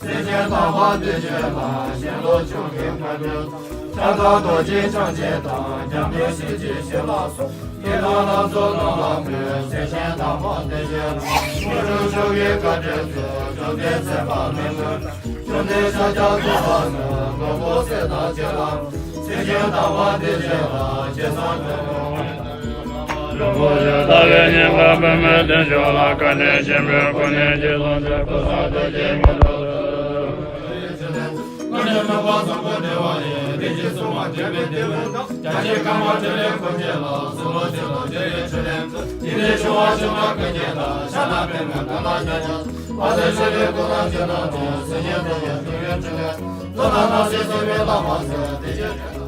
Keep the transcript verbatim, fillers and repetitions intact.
སེམས་ཅན་དམ་པ་བདེ་སྐྱིད་ལ་ཞེན་ལོག་ཆོས་ཀྱི་བཀའ་དྲིན། ཁྱབ་བདག་རྡོ་རྗེ་འཆང་ཆེན་དང་། འཇམ་དཔལ་ཞི་བྱེད་ཞི་ལ་སོགས། ཡི་དམ་ལྷ་ཚོགས་རྣམས་ལ་འབུལ། སེམས་ཅན་དམ་པ་བདེ་སྐྱིད་ལ། དངོས་གྲུབ་མཆོག་གི་བཀའ་དྲིན་སྩོལ། བཅོམ་ལྡན་ཚེ་དཔག་མེད་མངོན། བཅོམ་ལྡན་ཤཱཀྱ་ཐུབ་པ་ནི། ནོར་བུ་སྲེད་དང་བཅས་ལ། སེམས་ཅན་དམ་པ་བདེ་སྐྱིད་ལ། ཇི་ཙམ་འགྲོ་དང་། ལྟ་བའི་སྙིང་ག་པདྨའི་རྟེན་མཆོག་ལ། བཀའ་དྲིན་ཆེན་པོས་སྐུ་ནི་རྗེས་སུ་མཛད། ཕུན་སུམ་ཚོགས་ཀྱི་དངོས་གྲུབ་སྩོལ། སྔོན་གྱི་ནུས་པ་བཟང་པོ་འབྲེལ་བ་ཡིས། བདེ་སྐྱིད་སྲུང་བར་བགྲོད་པའི་དེད་དཔོན་དང་། བརྒྱ་བྱིན་དཀར་དམར་ཕྲིན་ལས་ཀུན་མཁྱེན་ལ། གསུང་རབ་ཆོས་དང་འབྲེལ་བའི་ཕྲིན་ལས་མཛོད། ཡེ་ནས་འབྱུང་བ་བཅོ་ལྔ་ཀུན་མཁྱེན་དང་། ཕྱག་ན་པདྨོ་གང་ལ་མཉེས་ཀྱང་། དཔལ་ལྡན་ཆོས་ཀྱི་སྐུ་ལ་ཕྱག་ན་འཚལ། སེམས་ཅན་དོན་ཡོད་འགྲོ་བའི་ཕྲིན་ལས་མཛོད། ལྷ་དང་ལྷ་སྲིན་ཚོགས་པའི་བླ་མ་མཛོད། བདེ་སྐྱིད་ཕྲིན་